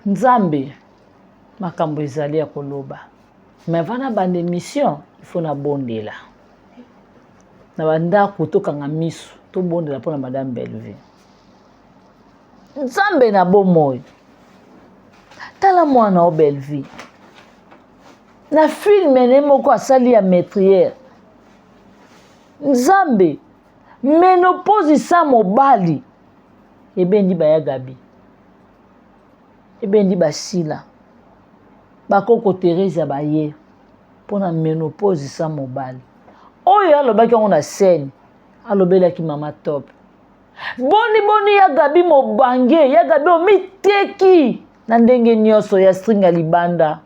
Nzambe makambo ezali ya koloba mais avant nabanda emission il faut nabondela na bandako tokanga misu tobondela mpo na madame Bellevue Nzambe na bomoi tala mwana o Bellevue na filme ne moko asali ya metriere Nzambe menopause sa mobali ebendi baya Gabi ebendi basila bakoko Theresia baye mpo na menopause sa mobali oyo alobaki yango na scène alobelaki mama top boni boni ya gabi mobange ya gabi omiteki na ndenge nyonso ya string ya libanda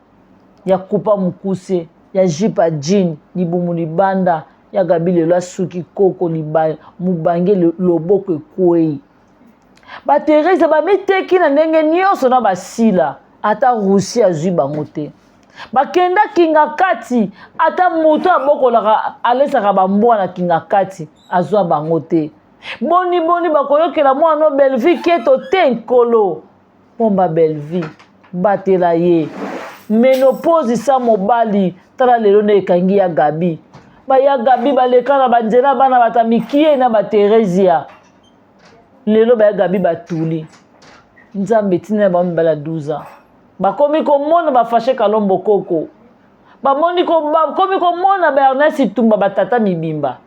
ya kupa mokuse ya jupe ya jean libumu libanda ya gabi lelo asuki koko mobange loboko ekwei baterese bamiteki na ndenge nyonso na basila ata russie azwi bango te bakenda kinga kati ata moto abokolaka alesaka bambwa na kinga kati azwa bango te boni boni bakoyokela mwana no bellevue keto te nkolo pomba bellevue batela ye menopause sa mobali tala lelo nde ekangi ya gabi baya gabi baleka na banzela bana bata mikie na bateresia lelo baya gabi batuli nzambe etinda na bango mibali ya 12 ans bakomi komona bafashe kalombo koko bamoni bakomi komona ba Ernest Itumba batata mibimba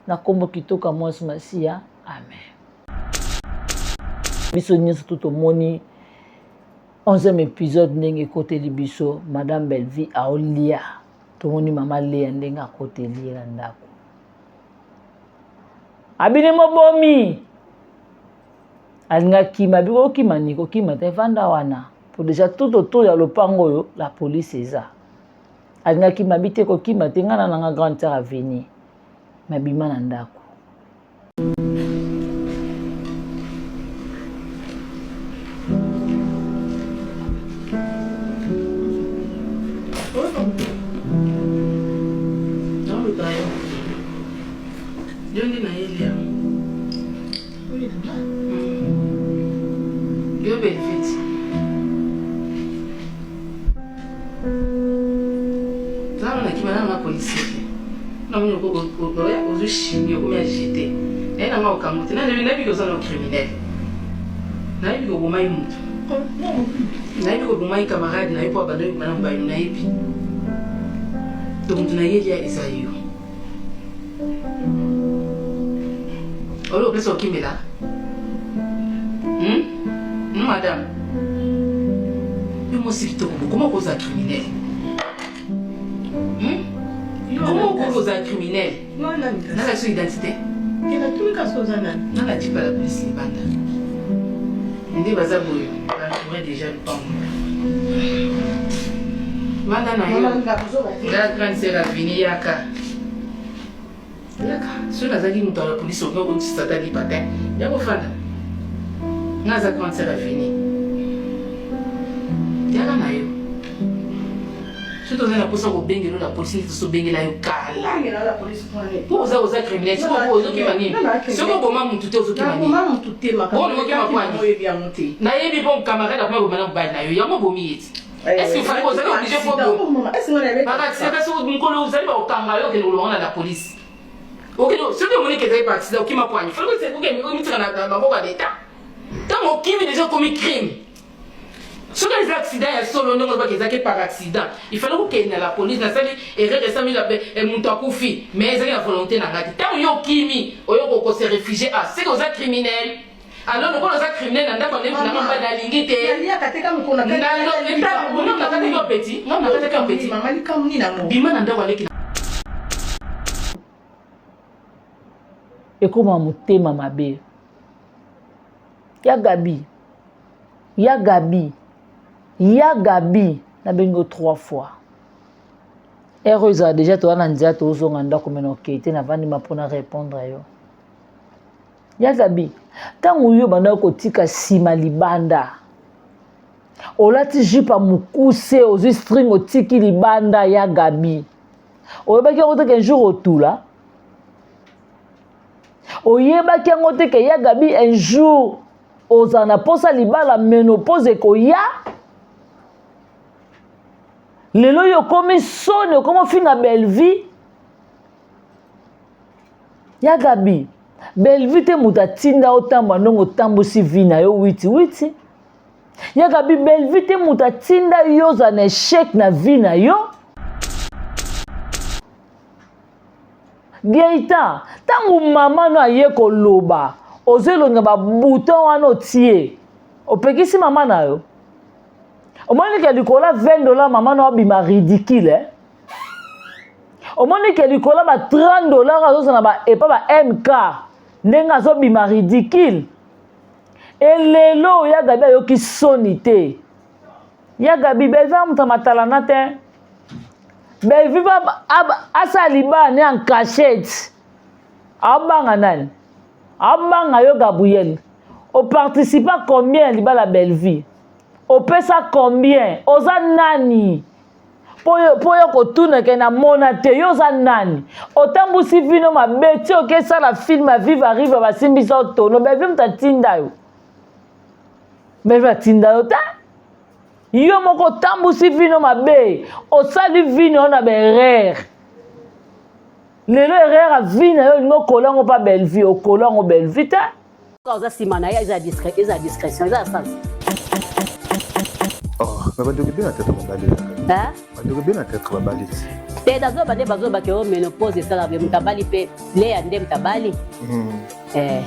na nkombo kitoko ya mwasi masiya amen biso nyonso tu tomoni 11e épisode ndenge ekoteli biso madame Bellevue aolia tomoni mama Lea ndenge akoteli ye na ndako abini mobomi alingi akima biko okima nini kokima te vanda wana po deja tout autour ya lopango oyo la police eza alingi akima bi te kokima te ngai na nanga grande sœur avenir me abima na ndako Yo nde nayeli yango. Yo Belvete. Zala na kima na nga policier te. Na moni ozwi chimie okomi agité. Naye na nga okango te. Nayebi ke oza na criminel. Nayebi ke obomaki moto. Nayebi ke obomaki camarade na yo mpo abandaki kobana mobali nayebi. Donc moto nayeli ya eza yo. Oyo opesa okimela? Hmm? Hmm, madame. Yo mwasi kitoko bo comment okozala criminel? Hmm? Comment okoki kozala criminel? Nala so identité. Nala jipa la police libanda. Nde baza boye, ba déjà lupango. Vanda na yo. Nga grande sœur Avini yaka. Yaka. Soki nazalaki moto ya polisi okoki okotisa ata lipa te. Ya kofanda. Nga aza grande sœur Avini. Yaka na yo. Soki toza na mposa kobengela la polisi nde tozobengela yo kala. Po oza oza criminel, soki ozokima nini? Soki oboma mutu te ozokima nini? Bongo okima po ani? Nayebi po camarade akoma kobima na mobali na yo, yango obomi ye ti. Est-ce que fallait ozali obligé po par accident kasi mokolo ozali bakokanga yo okende koloba na la police. Okende soki omoni ke ezali par accident okima po ani? Fallait okende omitika na maboko ya l'etat. Ntango okimi deja okomi crime. Soki eza accident ya solo ndenge olobaki ezalaki par accident il fallait kokende na la police nasali erreur esami eh, moto akufi mais ezalaki na volonté na ngai te ntango yo okimi oyo ko se réfugier ah c'est que oza criminel alors lokola oza criminel na ndako ndenge nanga mobali nalingi te nakataki yo peti nga nakataki yo peti bima na ndako aleki ekoma motema mabe ya gabi ya gabi ya gabi nabengi yo trois fois heure oyo ezala deja toza na nzela tozonga ndako me na okei te navandi ma mpona répondre yo ya gabi ntango yo obandaki kotika nsima libanda olati jupe ya mokuse ozwi string otiki libanda ya gabi oyebaki yango te ke jour otula oyebaki yango te ke ya gabi un jour Ozala na posa libala menopause ekoya. Lelo yo okomi soni, okomi ofinga Bellevue. Ya Gabi, Bellevue te moto atinda otamba ndongo otambusi vie na yo witi witi. Ya Gabi, Bellevue te moto atinda yo ozala na échec na vie na yo. Gaëtan, ntango mama no aye koloba, ozo elonga ba bouton wana otie. Opekisi mama na yo. Omoni ke likolo ya 20 dollars mama no abima ridicule eh? Omoni ke likolo ba 30 dollars azozala ba epa ba MK ndenge azobima ridicule. Elelo ya Gabi ayoki soni te. Ya Gabi Bellevue moto matalana te. Bellevue asala libala ne en cachette. Abanga nani? Abanga yo Gabriel. Oparticipa combien ya libala Bellevue? Opesa combien? Oza nani? Po yo kotuna ke namona te, yo oza nani? Otambusi vino mabe ti okesala film ya Viva Riva basimbisa yo tono, Bellevue moto atinda yo. Bellevue atinda yo te. Yo moko otambusi vino mabe, osali vino na ba erreur. Lelo erreur ya vie na yo olingi okola yango pa Bellevue, okola yango Bellevue te. Oza nsima na ye eza eza discrétion eza sens. Oh, mais bandoki bien na tete babali. Hein? Bandoki bien na tete babali. Te nazoba nde bazoba ke o ménopause esalaka be moto abali mpe leya nde moto abali. Eh.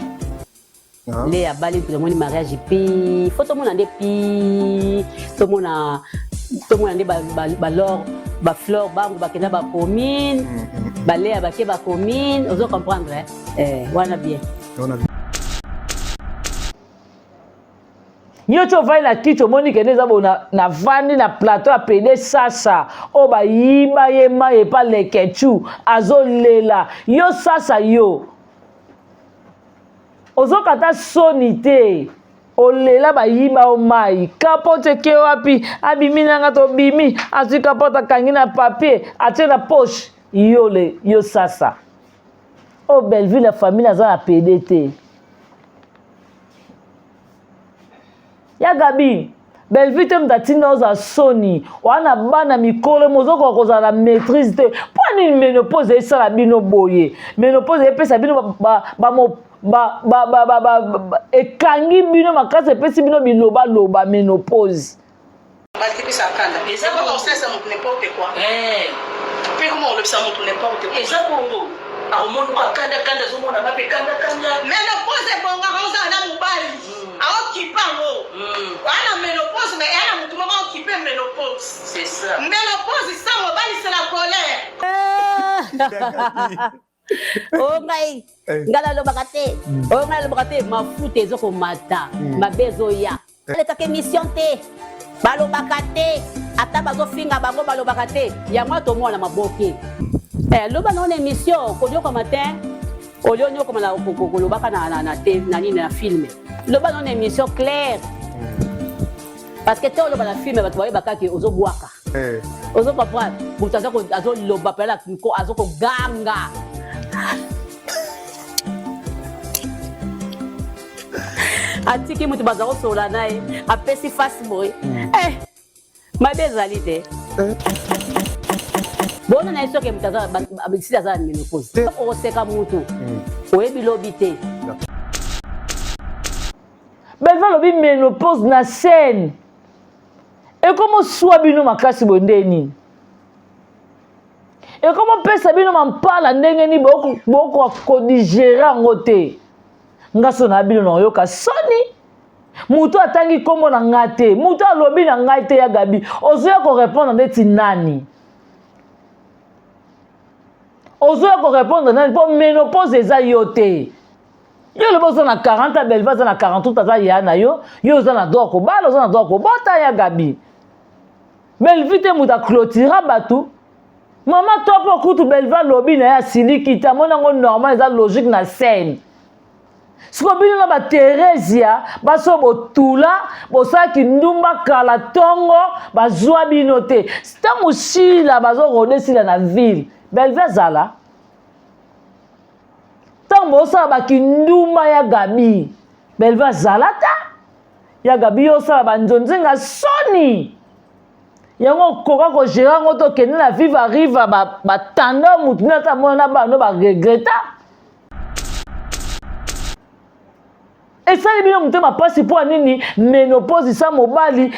Ah. Leya abali mpe tomoni mariage pi fo tomona nde pi tomona tomona nde balor bafleur bango bakenda bacommune baleya bake bacommune ozo comprendre eh, wana bien. Yo ti ovandi na kiti omoni kende eza boye navandi na plateau ya pede sasa oyo bayiba ye mai epa leketchu azolela yo sasa yo ozoka ata soni te olela bayiba yo mai kapote eke wapi abimi nanga tobimi azwi kapote akangi na papier atie na poche yo le yo sasa oyo oh, Bellevue la famille aza na pede te ya Gabi Bellevue te moto atinda ozala soni wana bana mikolo mozokoka kozala na maîtrise te mpo nini ménopause esala bino boye ménopause epesa bino ba, ba, ba, ba, ba, ba, ba, ba, ba, ekangi bino makasi epesi bino bilobaloba ménopause Batipisa kanda. Eza Eza bongo. kosalisa moto n'importe quoi. Eh. Mpe koma kolobisa moto n'importe quoi. Eza bongo. Akomonuka kanda kanda azomona nga mpe kanda kanda. Menopause ebongaka ozala na mobali. Aokipe yango. Wana menopause mais eya na moto moko aokipe menopause. C'est ça. Menopause sans mobali c'est la colère. o oh, ngai eh. ngai nalobaka te mm. o oh, ngai nalobaka te mafuta ezokomata mm. mabe ezoya eh. alekaka émission te balobaka te ata bazofinga bango balobaka te yango wana tomona maboke eh, loba nao na émission konyokama te olie onyokama na kolobaka na nini na filme loba nao na émission claire mm. parce que te oloba na filme bato bayebaka ke ozobwaka Eh. Ozo comprendre? Moto aza ko azo loba pela ko azo ko ganga. Atiki moto baza kosola na ye, apesi face boye. Eh, mabe ezali te. Eh. Bona na ye soki moto aza sila aza na ménopause. Te. Okoseka moto. Oyebi lobi te. Belva alobi ménopause na scène. Ekomo swa bino makasi boye nde nini? Ekomo pesa bino mampala ndenge nini bokoka kodigere yango te? Nga so na bino na oyoka soni. Moto atangi kombo na nga te, moto alobi na ngai te ya Gabi, ozoya ko répondre ndeti nani? Ozoya ko répondre nani po ménopause eza yo te. Yo lobi oza na 40 ans, Belva aza na 48 aza ya na yo, yo oza na droit kobala, oza na droit kobota ya Gabi. Belvi te moto aclotira bato. Mama topo kutu Belva lobi na ye asiliki te, amoni yango normal, eza logique na scène. Siko bino na ba Theresia baso botula bosalaki ndumba kala tongo bazwa bino te. Ntango Sila bazo rode Sila na ville, Belvi azala ntango bosala bakindumba ya Gabi, Belvi azala ta. Ya Gabi yo osala ba nzonzinga soni yango okoka kogere yango te okende na viva riva batanda motu nde ata mona na bana no baregreta esali bino motema mpasi mpo ya nini menopause sa mobali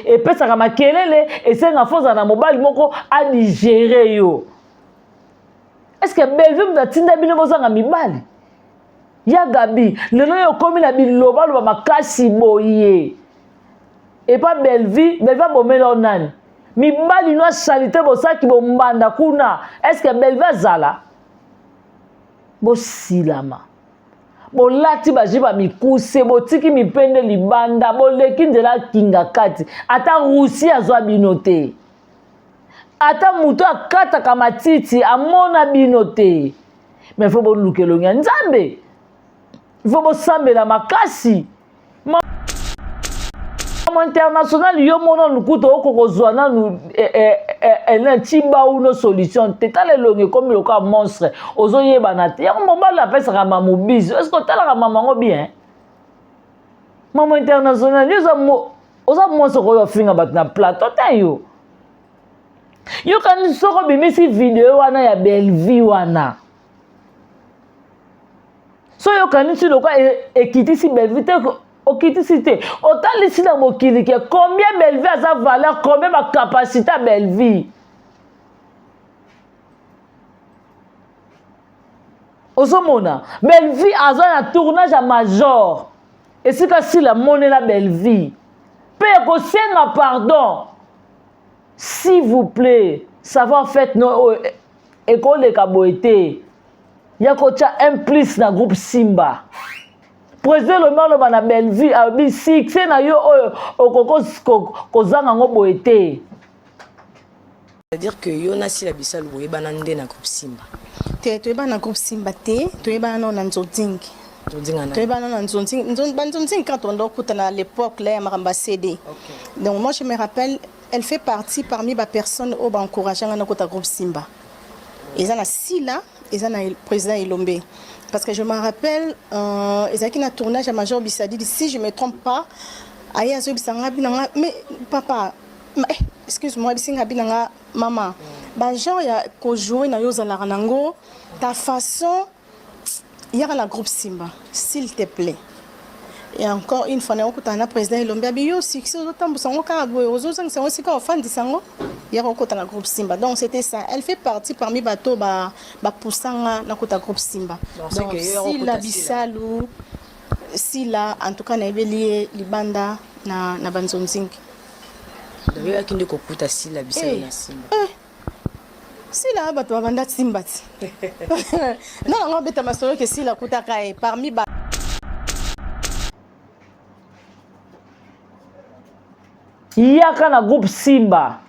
epesaka e, e, e, makelele esenga fo ozala na mobali moko adigere yo estce bellevue moto atinda bino bozanga mibali ya gabi lelo oyo okomi na bilobaloba makasi boye epa bellevue bellevue abomela yo nani mibali no asalite bosaki bombanda kuna estce bellevue azala bosilama bolati bajiba mikuse botiki mipende libanda boleki nzela kinga kati ata rusi azwa bino te ata moto akataka matiti amona bino te me fo boluka elongi ya nzambe fo bosambela makasi mama international yo mona lokuta oko kozwa nanu eh, eh, eh, eh, cibau no solution te tala elongi ekomi lokola monstre ozoyebana te yango mobali apesaka mamu biso eske otalaka mama yango bien mama international yo oza mwasi okoki ofinga bato na plateau te yo yokani soki obimisi video wana ya bellevie wana so yokanisi lokola e, ekitisi bellevie te okitisi te otalisi na mokili ke combien bellevie aza valeur combien bacapacité ya bellevie ozomona bellevie aza na tournage ya major esika sila monela bellevie mpe ekosenga pardon s'il vous plaît savoir faites no oyo ekoleka boye te ya kotya un plus na groupe simba président elombi aloba na bellevue alobi succès na yo oyo okoki kozanga yango boye te C'est-à-dire que yo na Sila Bisalu boyebana nde na groupe Simba. Te toyebana na groupe Simba te, toyebana nao na Nzonzing. Toyebana na Nzonzing, ba Nzonzing quand on okutana à l'époque là ya makambo ya CD. Okay. Donc moi je me rappelle, elle fait partie parmi ba personnes oyo ba encourager nga nakota groupe Simba. Eza na Sila, eza na président Elombe. Parce que je me rappelle, euh, ezalaki na tournage ya Major Bisadidi, si je me trompe pas, aye azoyebisa nga bina nga mais papa Eh, excuse moi bisinga bina nga mama ba genre ya ko jouer na yo ozalaka nango ta façon yaka na groupe Simba s'il te plaît et encore une fois nakokutana na président Elombe abi yo succès ozotambusa yango kaka boye ozozangisa yango esika ofandisa yango yaka okota na groupe Simba donc c'était ça elle fait partie parmi bato bapusa nga nakota groupe Simba donc Sila Bisalu Sila en tout cas nayebeli ye libanda na, na banzonzingi Oyaki nde kokuta Sila bisalo eh, na Simba. Eh. Sila bato babanda Simba ti. Non nango abeta masolo ke Sila akutaka ye parmi ba yaka na groupe Simba.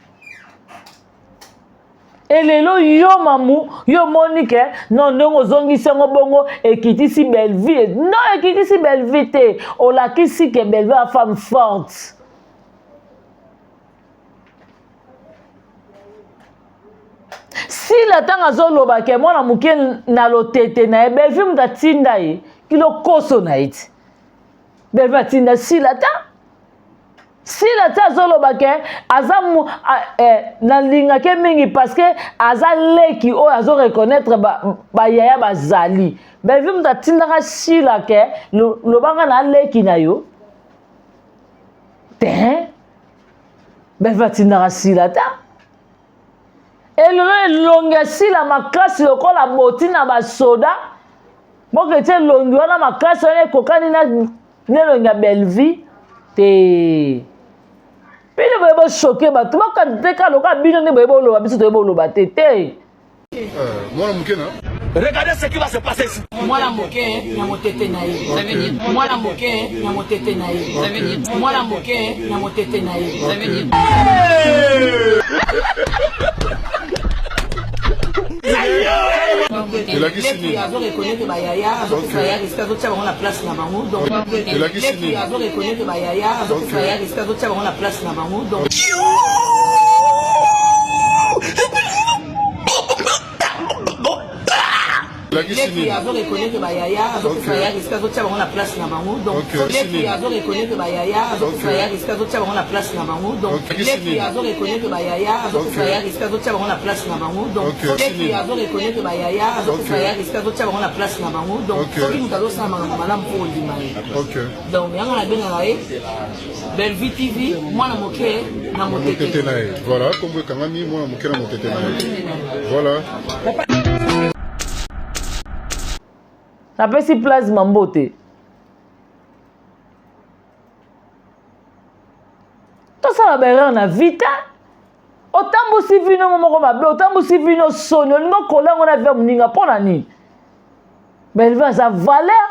elelo yo mamu yo omoni ke non ndenge ozongisi yango bongo ekitisi bellevue non ekitisi bellevue te olakisi ke bellevue a femme forte sila ntango azoloba ke mwana moke na lotete na ye bellevue moto atinda ye kilokoso na ye ti bellevue atinda sila ta sila ti azoloba ke aza eh, nalingake mingi parce que aza leki oyo azo reconnaître bayaya ba bazali belvi moto atindaka sila ke lobanga na leki na yo te belvi atindaka sila ta elelo elongi ya sila makasi lokola boti na basoda moko etie elongi wana makasi wana ekokani na nelongi ya bellevue te bino boye bochoke bato bakanda te kaka lokola bino nde boye boloba biso toye boloba te te euh, mwana moke na Regardez ce qui va se passer ici. Mwana moke na motete na ye. Ça veut dire mwana moke na motete na ye. Ça veut dire mwana moke na motete na ye. Ça veut dire Elakisi nini? Azo reconnaître ba yaya, azo pesa yaya respect, azo tia bango na place na bango. Donc Elakisi nini? Azo reconnaître ba yaya, azo pesa yaya respect, azo tia bango na place na bango. Donc Leki azo reconnaître ba yaya, azo pesa yaya respect, azo tia bango na place na bango. Donc leki azo reconnaître ba yaya, azo pesa yaya respect, azo tia bango na place na bango. Donc leki azo reconnaître ba yaya, azo pesa yaya respect, azo tia bango na place na bango. Donc leki azo reconnaître ba yaya, azo pesa yaya respect, azo tia bango na place na bango. Donc soki moto azosala makambo malamu mpo ondima ye. Donc yango nabengaka ye Bellevue TV mwana moke na motete na ye. Voilà, kombo ekangami mwana moke na motete na ye. Voilà. Napesi plasma mbote. Tosala ba erreur na vie te. Otambusi vino moko mabe, otambusi vino soni, olingi okola yango na vie ya moninga mpo na nini? Bellevue aza valeur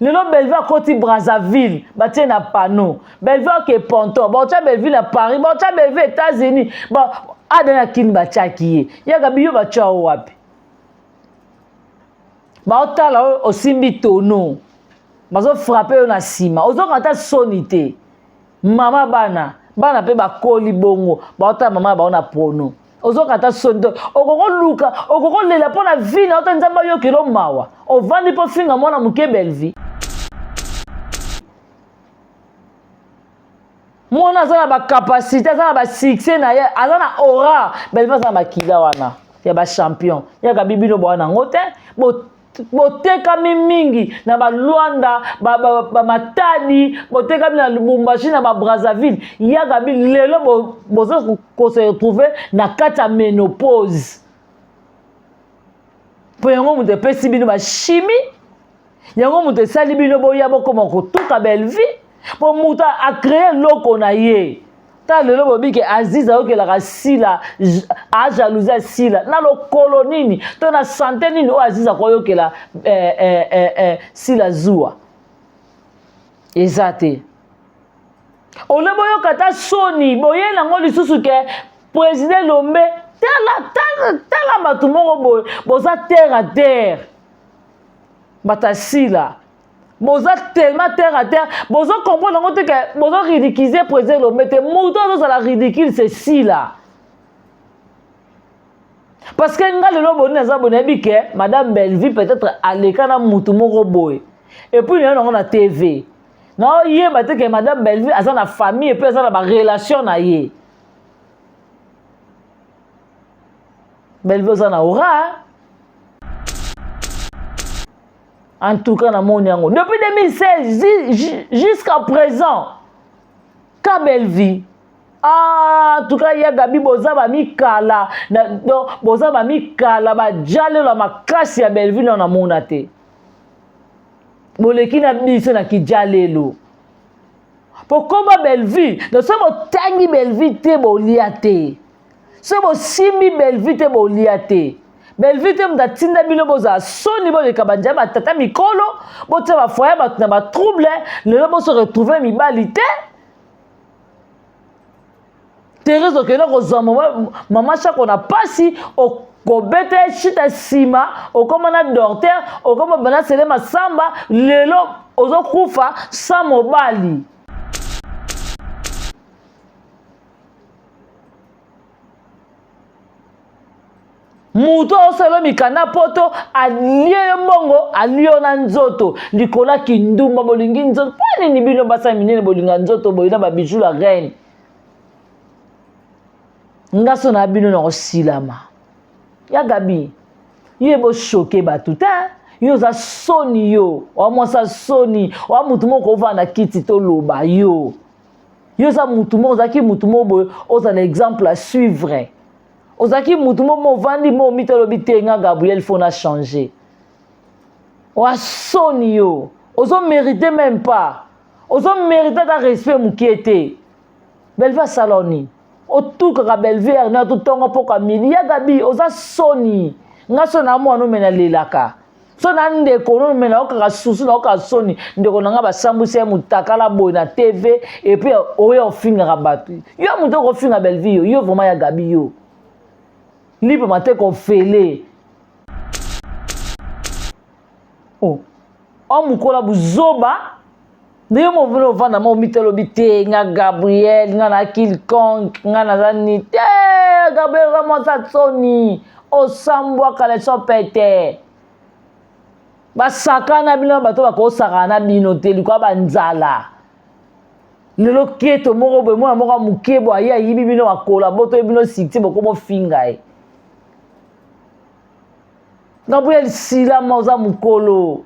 lelo Bellevue akoti Brazzaville batie na panneau Bellevue ake ponton baotya Bellevue na Paris baotya Bellevue États-Unis ba ada na kini batiaki ye yaka biyo batya yo wapi baotala oyo osimbi tono bazofrape yo na nsima ozoka ata soni te mama bana bana mpe bakoli bongo baotala mama na bango na prono ozoka ata soni te okokoluka okokolela mpo na vi na yo te nzambe ayokelo mawa ovandi mpo finga mwana moke belvi mwana aza na bacapacité aza na basuccès na ye aza na aura belvi aza na makila wana ya bachampion yaka bibino bowana yango te botekami mingi na balwanda bamatadi ba, ba botekami na lubumbashi na babrazzaville yaka bi lelo boza kose retrouve na kati ya ménopause mpo yango moto epesi bino bashimi yango moto esali bino boya bokoma kotuka bellevie mpo moto acree eloko na ye ta lelo bobi ke aziz ayokelaka sila ajalousie ya sila na lokolo nini to na sante nini oyo aziz akoyokela eh, eh, eh, eh, sila zuwa eza te ole boyoka ata soni boye nango lisusu ke président lombe tala tala tala bato moko boye boza terre à terre bato ya sila boza tellement terre à terre bozo comprendre yango te ke bozo ridiculiser président elombe te moto azozala ridicule c'est sila parce que nga lelo boni naza boye nayebi ke madame bellevue peut-être aleka na mutu moko boye epuis nayo nango na tv naoyeba te ke madame bellevue aza na famille epuis aza na barelation na ye bellevue oza na ora En tout cas, namoni yango. Depuis 2016 jusqu'à présent, ka belle vie. Ah, en tout cas, ya Gabi boza ba mikala, na, donc boza ba mikala ba jalelo makasi ya belle vie na namona te. Boleki na biso na kijalelo. Pokoma belle vie, donc soki botangi belle vie te bolia te. Soki bosimbi Bellevue te bolia te. Bellevue te moto atinda bino bozala soni boleka banzela batata mikolo botia bafoye bato na batrouble lelo boso retrouve mibali te Therese okende kozwa mama shako na pasi okobeta ye shita nsima okoma na dorter okoma bana sele masamba lelo ozokufa sa mobali moto osala mikanda poto alie yo mbongo alie yo na nzoto likolo ya kindumba bolingi nzoto mpo nini bino basala minene bolinga nzoto boye na babiju la reine nga so na bino na kosilama ya gabi yo eboshoke bato te yo oza soni yo oa mwasi soni oa motu moko ovanda kiti toloba yo yo oza mutu moko ozalaki mutu moko boye ozala exemple à suivre ozalaki mutu moko mo ovandi mo omiti olobi te nga gabriel fo na changer oa soni yo ozo mérite même pas ozo mérite ata respect mokie te belvi asala nini otukaka belvi erne atutongo mpoka midi ya gabi oza soni nga so na mwana omena lelaka so na ndeko nono me naokaka susu naokaka soni ndeko na nga basambwisi ye motakala boye na tv epuis oya ofingaka bato yo moto okofinga bellevie yo yo vraiment ya gabi yo lipema te kofele o oh. omokola buzoba ndenge movele ovanda ma omitalobi te nga gabriel nga na kilconk nga naza ni te gabriel oza mwasi ya soni osambwaka leso pete. Basakana bino bato bakosakana na bino te likoya banzala. Lelo keto moko boye mwana moko ya moke boye aye ayibi bino bakola botoye bino succès bokomofinga ye. Gabriel silama oza mokolo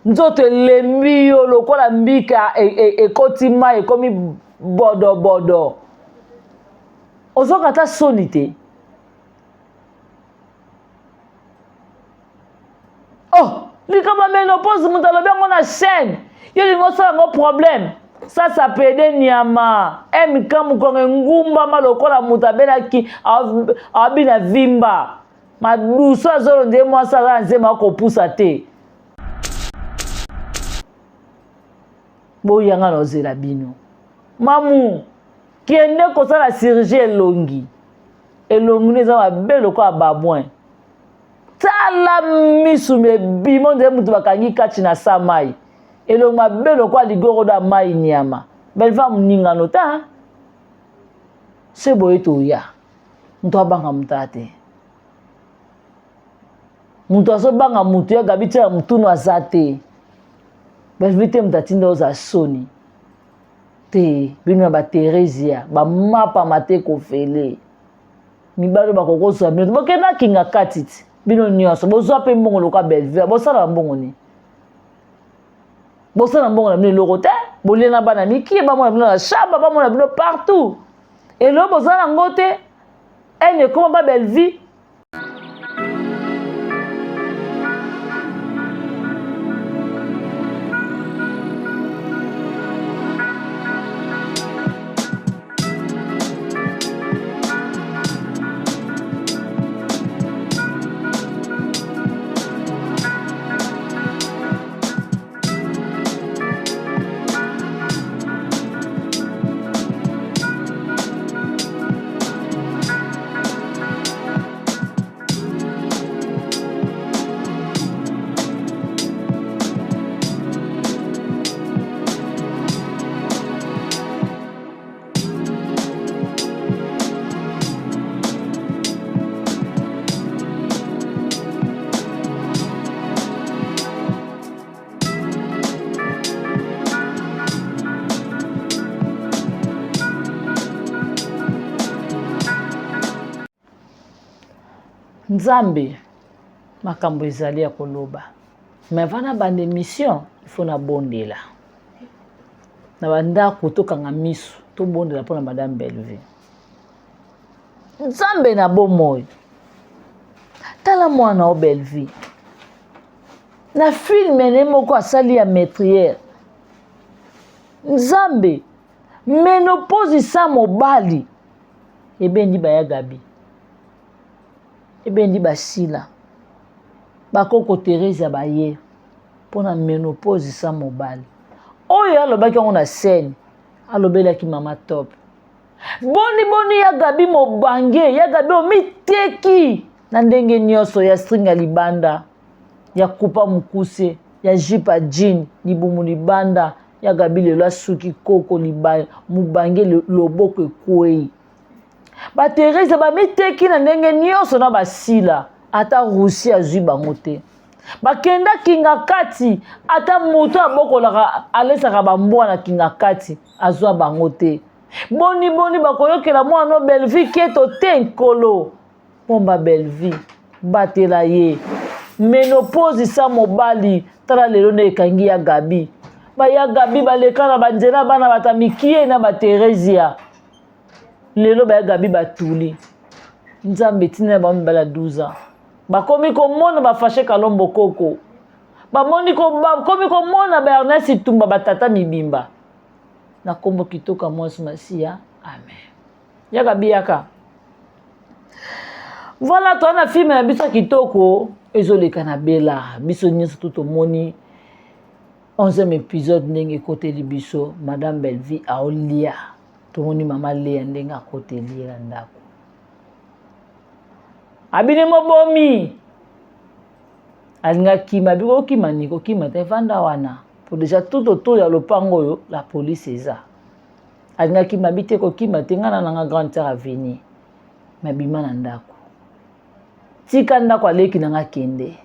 nzoto elembi yo lokola mbika ekoti e, e mai ekomi bodobodo ozoka ata soni te oh likambo ya menopause moto alobi yango na chaîne yo olingi osala yango problème sasa pede nyama mk mokongo engumbama lokola moto abelaki abina vimba madusu azolo nde mwasi aza na nzembo akopusa te boyanga na ozela bino mamu kende kosala chirurgie elongi elongi no eza mabe lokola babouin tala misu mebima ondire moto bakangi kati na sa mai elongi mabe lokola ligorodo ya mai nyama belva moningano ta se boye toya moto abanga moto aya te moto azobanga moto ya gabi tia motunu aza te belvi te moto atinda ozala soni te bino na bateresia bamapa mate kofele mibali oyo bakoki kozwa bino te bokenda kinga kati ti bino nyonso bozwa mpe mbongo lokola bellevue bosala bambongo nini bosala mbongo na bino eloko te bolia na bana mikie bamona bino na shaba bamona bino partout eloko boza nango te ene ekoma ba bellevue Nzambe makambo ezali ya koloba mais avant nabanda émission il faut nabondela na bandako tokanga misu tobondela mpo na madame Bellevue Nzambe na bomoi tala mwana o Bellevue na filme ne moko asali ya metriere nzambe menopause sa mobali ebendi baya gabi ebendi basila bakoko theresia baye mpo na menopause sa mobali oyo alobaki yango na scène alobelaki mama top boni boni ya gabi mobange ya gabi omiteki na ndenge nyonso ya string ya libanda ya kupa mokuse ya jupe ya jean libumu libanda ya gabi lelo asuki koko liba, mobange loboko ekwei baterese bamiteki na ndenge nyonso na basila ata russie azwi bango te bakenda kinga kati ata moto abokolaka alesaka bambwa na kinga kati azwa bango te boni boni bakoyokela mwana bellevue keto te nkolo pomba bellevue batela ye menopause sa mobali tala lelo nde ekangi ya gabi baya gabi baleka na banzela bana bata mikie na bateresia lelo baya gabi batuli nzambe etinda na bango mibali ya 12 ans bakomi komona bafashe kalombo koko bamoni bakomi komona ba ernest itumba batata mibimba na nkombo kitoko ya mwasi masiya amen yaka biyaka voilà toa na filme na biso ya kitoko ezoleka na bela biso nyonso tu tomoni 11e épisode ndenge ekoteli biso madame bellevie aolia tomoni mama lea ndenge akoteli ye na ndako abini mobomi alingi akima abi kokima nini kokima te vanda wana po deja tout autour ya lopango oyo la police eza alingi akima abi te kokima te ngai na nanga grande sœur avenir me abima na ndako tika ndako aleki na nga kende.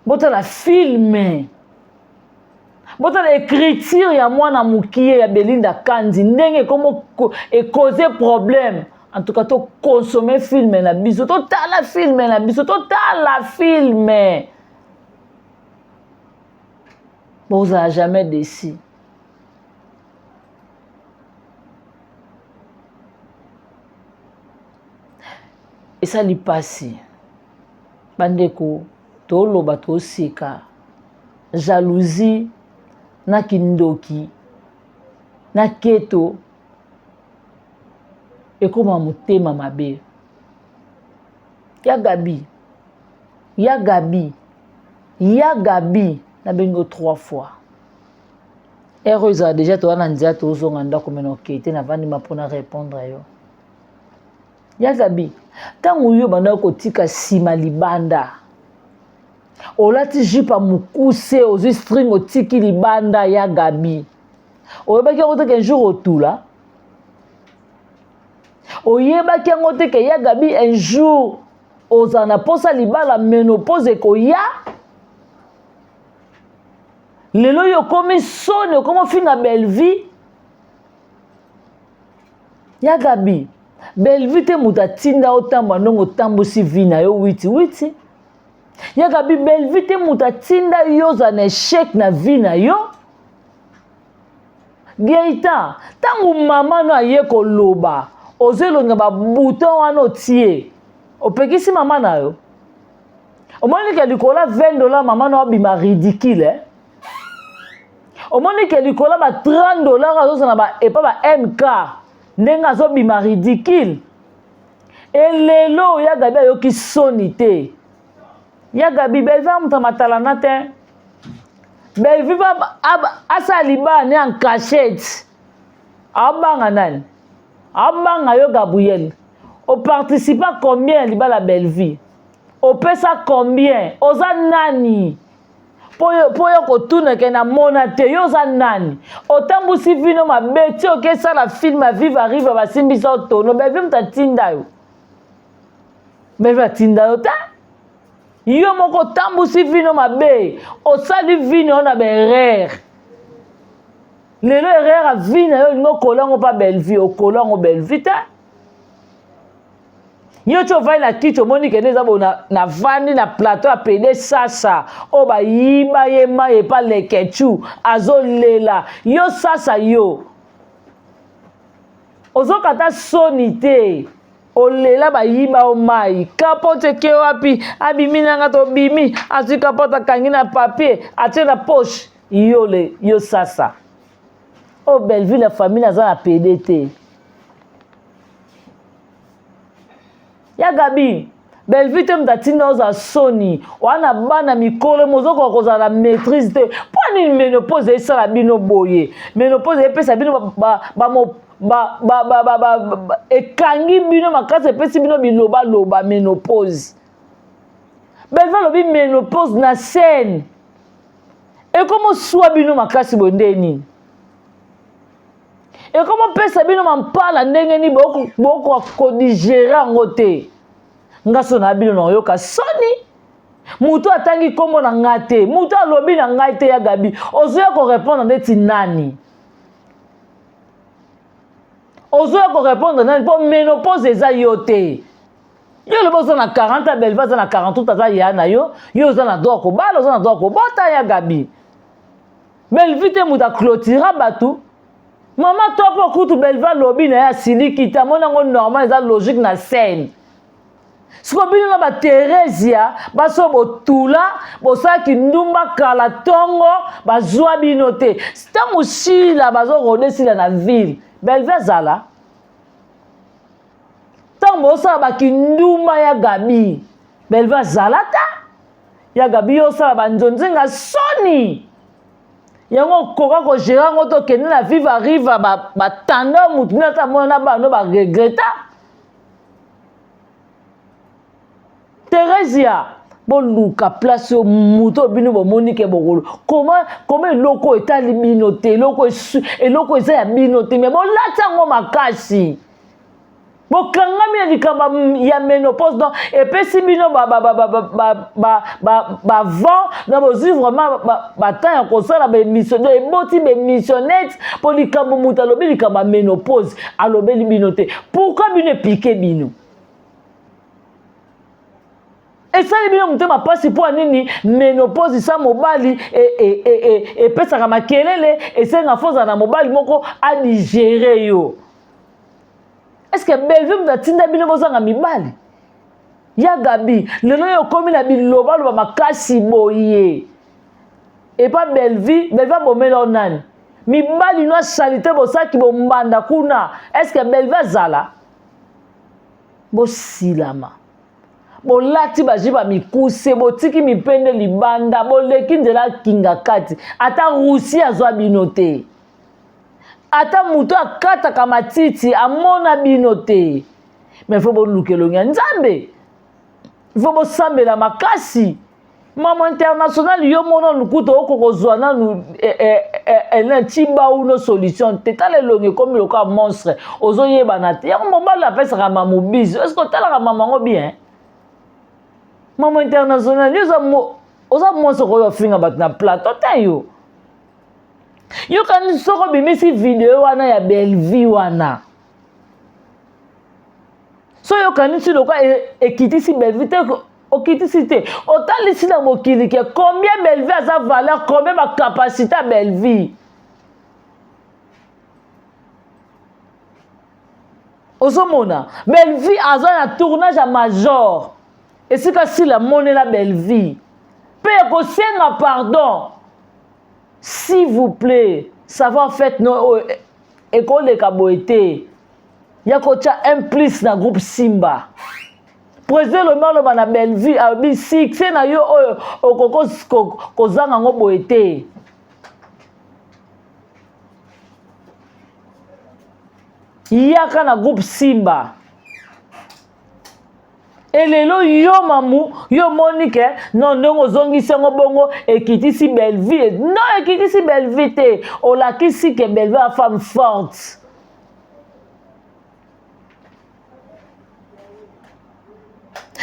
Botala film. Botala écriture ya mwana mukie ya Belinda Kandy ndenge ekomo e causer problème. En tout cas to consommer film na biso, totala film na biso, totala film. Bozala jamais déçu. Esali pasi. Bandeko toloba toseka jalousie na kindoki na keto ekoma motema mabe ya gabi ya gabi ya gabi nabengi yo trois fois heure oyo ezala deja toza na nzela tozonga ndako me na okei te navandi ma mpona répondre yo Ya Gaby, ntango yo obandaki kotika nsima libanda, olati jupe ya mokuse, ozwi string otiki libanda ya Gaby, oyebaki yango te ke un jour otula? Oyebaki yango te ke ya Gaby un jour ozala na mposa libala, menopause ekoya? Lelo yo okomi soni, okomi ofinga Bellevue. Ya Gaby, Bellevue te moto atinda otambwa ndongo otambusi vie na yo witi witi. Ya Gaby, Bellevue te moto atinda yo ozala na échec na vie na yo. Gaëtan, ntango mama no aye koloba, ozo elonga ba bouton wana otie, opekisi mama na yo. Omoni ke likolo ya 20 dollars mama no abima ridicule eh? Omoni ke likolo ba 30 dollars azozala ba epa ba MK ndenge azobima ridicule. Elelo ya Gabi ayoki soni te. Ya Gabi Bellevue amuta matalana te. Bellevue asala libala ne en cachette. Abanga nani? Abanga yo Gabriel. Oparticipa combien libala Bellevue? Opesa combien? Oza nani? mpo yo kotuna ke namona te yo oza nani otambusi vino mabe ti okesala filme ya viva riva basimbisa yo tono belvi moto atinda yo belvi atinda yo te yo moko otambusi vino mabe osali vino yo na baerreur lelo erreur ya vi na yo olingi okola yango mpa belvi okola yango belvi te Yo ti ovandi na kiti omoni kende eza bo navandi na plateau ya pede sasa oyo bayiba ye mai epa leketchou azolela yo sasa yo ozokata soni te olela bayiba yo mai kapote eke wapi abimi nanga tobimi azwi kapote akangi na papier atie na poche yo le yo sasa oyo oh, bellevue la famille aza na pede te Ya Gaby, Bellevue te moto atinda ozala soni wana bana mikolo mozokoka kozala na maîtrise te mpo nini menopause esala bino boye menopause epesa bino ba, ba, ba, ba, ba, ba, ba, ba, ekangi bino makasi epesi bino bilobaloba menopause Bellevue alobi menopause na scène ekomoswa bino makasi boye nde nini ekomopesa bino mampala ndenge nini bokoka kodigere yango te nga so na bino naoyoka soni moto atangi nkombo na ngai te moto alobi na ngai te ya gabi ozoya korepondre ndeti nani ozoya korepondre nani mpo menopause eza yo te yo olobi oza na 40 ya belva aza na 48 aza ya na yo yo oza na droit kobala oza na droit kobota ya gabi Bellevue te moto aclotira bato mama to mpo kutu Bellevue alobi na ye asiliki te amoni yango normal eza logique na scène siko bino na bateresia basi oyo botula bosalaki ndumba kala ntongo bazwa bino te ntango sila bazorode sila na ville Bellevue azala ntango bosala bakindumba ya gabi Bellevue azala ta Ya Gabi yo osala ba nzonzinga soni yango okoka ko gérer yango to okende na viva riva batanda ba motu nde ata mona na bano ba regreta Theresia boluka place oyo moto oyo bino bomoni ke bokolo koma koma eloko oyo etali bino te eloko eloko eza ya bino te me bolati yango makasi. Bokangami na likambo ya ménopause, donc epesi bino bavent na bozwi vraiment batemps ya kosala baémission, donc eboti baémissionnette mpo likambo moto alobi likambo ya ménopause alobeli bino te. Pourquoi bino epike bino? Esali bino motema mpasi mpo ya nini? Ménopause sa mobali epesaka e, e, e, makelele, esenga fo ozala na mobali moko adigere yo. Est-ce que Bellevue moto atinda bino bozanga mibali? Ya Gabi, lelo oyo okomi na bilobaloba makasi boye epa Bellevue. Bellevue abomela yo nani? Mibali no asalite bosaki bombanda kuna. Est-ce que Bellevue azala? Bosilama, bolati bajiba mikuse, botiki mipende libanda, boleki nzela kinga kati, ata Russie azwa bino te, ata moto akataka matiti amona bino te. Me fo boluka elongi ya Nzambe, fo bosambela makasi. Mama international, yo mona lokuta oko kozwa nanu eh, eh, eh, eh, cibau no solution te. Tala elongi ekomi lokola monstre, ozoyebana te. Yango mobali apesaka mamu biso, eske otalaka mama yango bien? Mama international, yo oza mwasi okoki ofinga bato na plateau te. Yo yokani soki obimisi video wana ya Bellevue wana, so yokanisi lokola ekitisi Bellevue te, okitisi te, otalisi na mokili ke combien Bellevue aza valeur, combien bacapacité ya Bellevue. Ozomona Bellevue aza na tournage ya major, esika sila monela Bellevue mpe ekosenga pardon. S'il vous plaît, savoir fait no oyo ekoleka boye te ya kotya un plus na groupe Simba. Président Elombe aloba na Bellevue, alobi succès na yo oyo okoki kozanga yango boye te. Yaka na groupe Simba. Elelo yo mamu, yo omoni ke non, ndenge ozongisi yango bongo ekitisi Bellevue. Non, ekitisi Bellevue te, olakisi ke Bellevue a femme forte.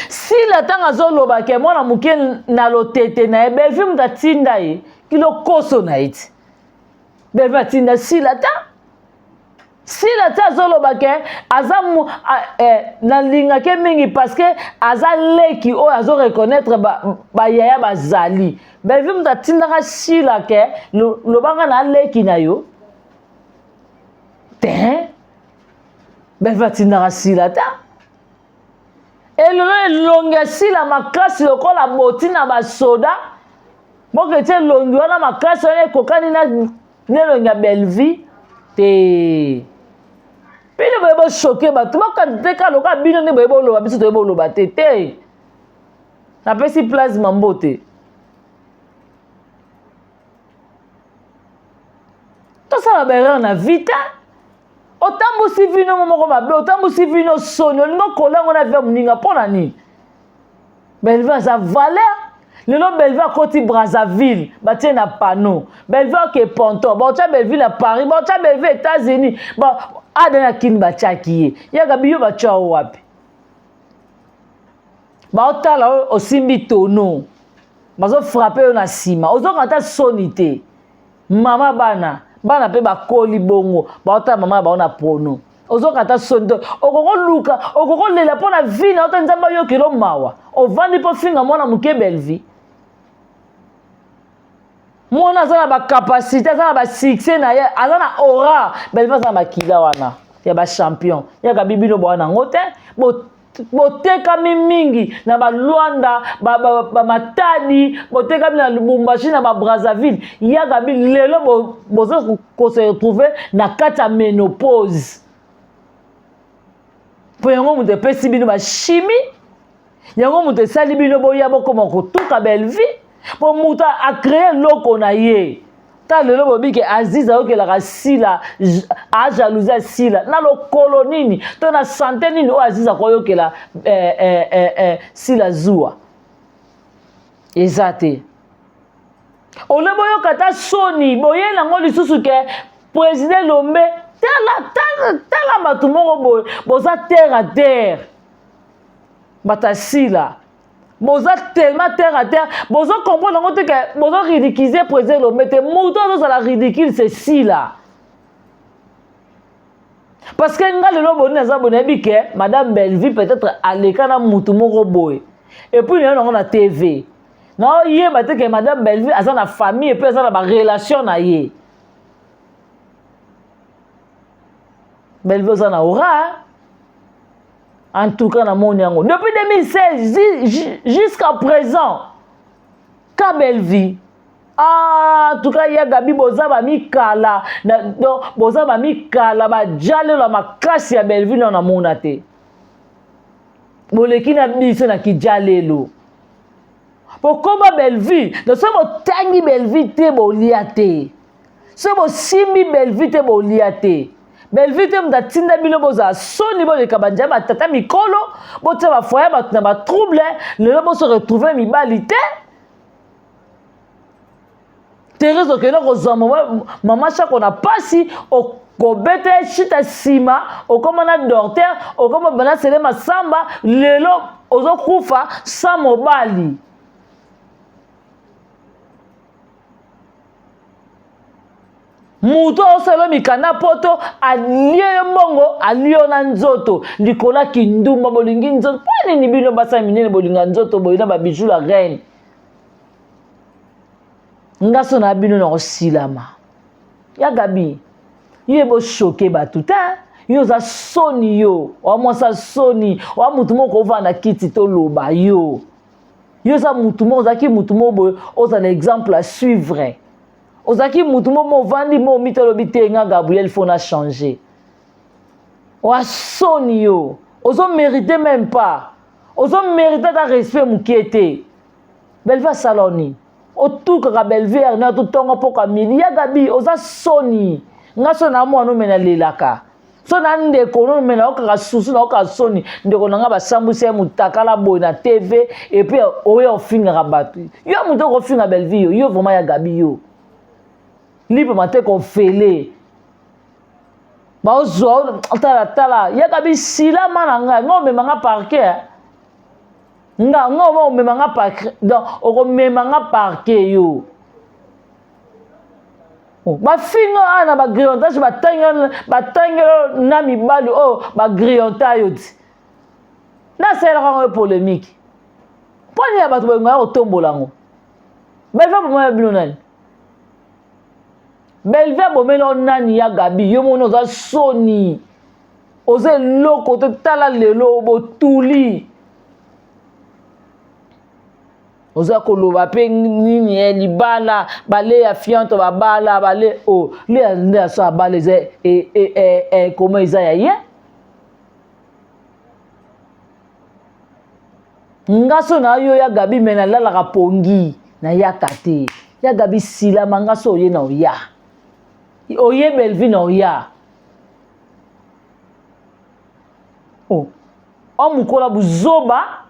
Sila ntango azoloba ke mwana moke na lotete na ye, Bellevue moto atinda ye kilokoso na ye ti. Bellevue atinda Sila ta. Sila ti azoloba ke aza eh, nalingake mingi parce que aza leki oyo azo reconnaître bayaya ba bazali. Bellevue moto atindaka Sila ke lobanga na leki na yo te. Bellevue atindaka Sila ta. Elelo elongi ya Sila makasi lokola boti na basoda moko eti elongi wana makasi wana ekokani na nelongi ya Bellevue te. Bino boye boshoke bato bakanda te, kaka lokola bino nde boye boloba, biso toye boloba te te. Napesi plasma mbote. Tosala baerreur na vie te. Otambusi vino moko mabe, otambusi vino soni, olingi okola yango na vie ya moninga mpo na nini? Bellevue aza valeur. Lelo Bellevue akoti Brazzaville, batie na panneau. Bellevue ake Ponton, baotya Bellevue na Paris, baotya Bellevue États-Unis, ba ada na Kini batiaki ye. Yaka biyo batya yo wapi? Baotala oyo osimbi tono, bazofrape yo na nsima, ozoka ata soni te. Mama bana, bana mpe bakoli bongo, baotala mama bao na pono. Ozoka ata soni te, okokoluka, okokolela mpo na vie na yo te. Nzambe ayokelo mawa. Ovandi mpo finga mwana moke Bellevue. Mwana aza na bacapacité, aza na basuccès na ye, aza na aura. Bellevue aza na makila wana ya bachampion. Yaka bibino bwana yango te. Botekami mingi na balwanda, bamatadi, botekami na Lubumbashi, na babrazzaville. Yaka bi lelo boza kose retrouve na kati ya ménopause. Mpo yango moto epesi bino bashimi, yango moto esali bino boya bokoma kotuka Bellevue, mpo moto acree eloko na ye. Ta lelo bobi ke Aziz ayokelaka Sila, ajalousie ya Sila na lokolo nini to na sante nini oyo Aziz akoyokela eh, eh, eh, eh, Sila zuwa eza te. Ole boyoka ata soni, boye nango lisusu ke président Lombe. Tala tala tala bato moko boye boza terre à terre. Bato ya sila. Boza tellement terre à terre, bozo comprendre yango te que bozo ridiculiser président Elombe te. Moto azozala ridicule c'est sila. Parce que nga lelo boni naza boye nayebi que madame Bellevue peut-être aleka na mutu moko boye. Et puis nayo nango na TV. Naoyeba te que madame Bellevue aza na famille et puis aza na ba relation na ye. Bellevue oza na aura. En tout cas namoni yango depuis 2016 jusqu'à présent. Ka Bellevue Ah, en tout cas ya Gabi boza ba mikala na, donc boza ba mikala ba jalelo makasi ya Bellevue na namona te. Boleki na biso na kijalelo. Bokoma Bellevue, donc soki botangi Bellevue te bolia te. Soki bosimbi Bellevue te bolia te. Bellevue te moto atinda bino bozala soni boleka banjaya batata mikolo botia ba foyer bato na ba trouble lelo boso retrouver mibali te. Therese okenda kozwa mama Shako na pasi okobeta ye shita nsima okoma na docteur okoma bana sele masamba lelo ozokufa sans mobali moto osala mikanda poto alie yo mbongo alie yo na nzoto likolo ya kindumba bolingi nzoto mpo nini bino basala minene bolinga nzoto boye na babiju la reine nga so na bino na kosilama ya gabi yo ebochoke bato te yo oza soni yo oa mwasi soni oa motu moko ovanda kiti toloba yo yo oza motu moko ozalaki motu moko boye ozala exemple à suivre ozalaki motu moko ovandi mo omiti olobi te nga gabriel fo na changer oa soni yo ozo mérite même pas ozo mérite ata respect mokie te Belva asala yo nini? Otukaka Bellevue heure nioso tongo pokwa midi ya Gaby oza soni nga so na mwana me nalelaka so na ndeko no me naokaka susu naokaka soni ndeko na nga basambwisi ye mutakala boye na TV et puis oya ofingaka bato yo moto okofinga Bellevue yo yo vraiment ya Gaby yo lipa mateka ofele baozwa tala tala ya Gaby silama na ngai nga omema nga parquet nga nga oma omema nga parquet donc okomema nga parquet yo oh, bafinga awa na bagrillontage batangelo na mibali oyo oh, bagrillonta yo ti nasalelaka yango yo polémique mpo nini ya bato bolingo ya kotombola yango belva bomaya bino nani belve abomeli yo nani ya gabi yo moni oza soni oza eloko te tala lelo botuli oza koloba mpe nini eh, libala bale ya fianto babala bale o oh, le nde aso abala eza e, e, e, e, koma eza ya ye nga so na yo ya gabi me nalalaka pongi nayaka te ya gabi silama nga so oye na oya oye belvi na oya oh. omukola buzoba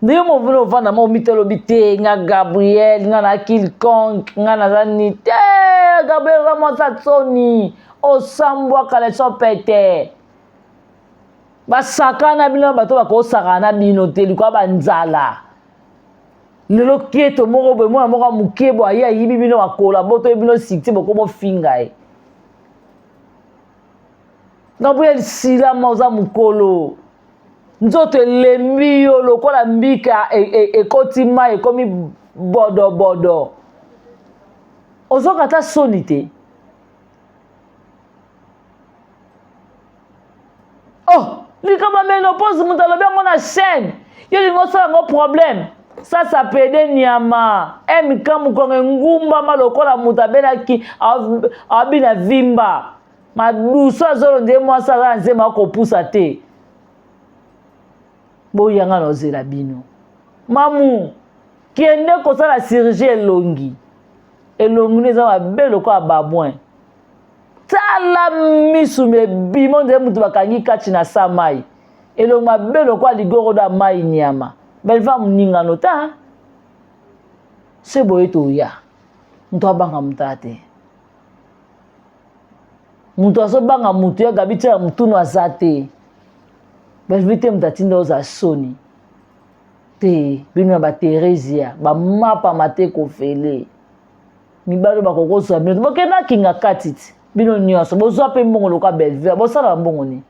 ndenge movuna ovanda ma omitolobi te nga gabriel nga na kilconk nga naza ni te gabriel oza mwasi atsoni osambwaka leso pete basakana bino bato bakosakana na bino te likoya banzala lelo keto moko boye mwana moko ya moke boye aye ayibi bino akola botoye bino sikti bokomofinga ye Gabriel silama oza mukolo nzoto elembi yo lokola mbika ekoti e, e mai ekomi bodobodo ozoka ata soni te oh likambo ya menopause moto alobi yango na chaîne yo olingi osala yango problème sasa pede nyama mk mokongo engumbama lokola moto abelaki abina vimba madusu azolo nde mwasi aza na nzembo akopusa te boyanga na ozela bino mamu kende kosala chirurgie elongi elongi no eza mabe lokola babouin tala misu ebima ondire moto bakangi kati na sa mai elongi mabe lokola ligorodo ya mai nyama belva moningano ta se boye toya moto abanga moto te. Moto azobanga moto ya Gabi tia mutunu aza te. Bellevue te moto atinda oza soni. Te bino na ba Theresia ba mapa mate kofele. Mibali bakoki kozwa bino bokenda kinga kati ti bino nyonso bozwa mpe mbongo lokola Bellevue bosala mbongo nini?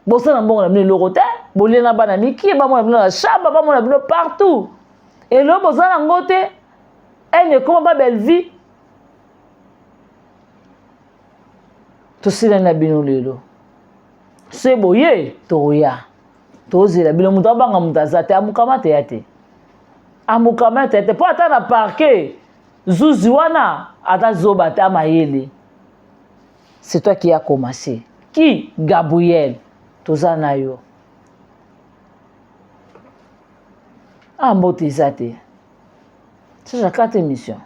Bosala mbongo na bino eloko te bolia na bana mikie bamona bino na shaba bamona bino partout eloko boza nango te ene ekoma ba Bellevue tosilani na bino lelo se boye tokoya tozela bino moto abanga moto aza te amukama te ya te amukama te te mpo ata na parquet zuzi wana ata zoba te amayele c'est toi qui a commencé qui gabriel toza na yo ah mbote eza te chacha kata émission.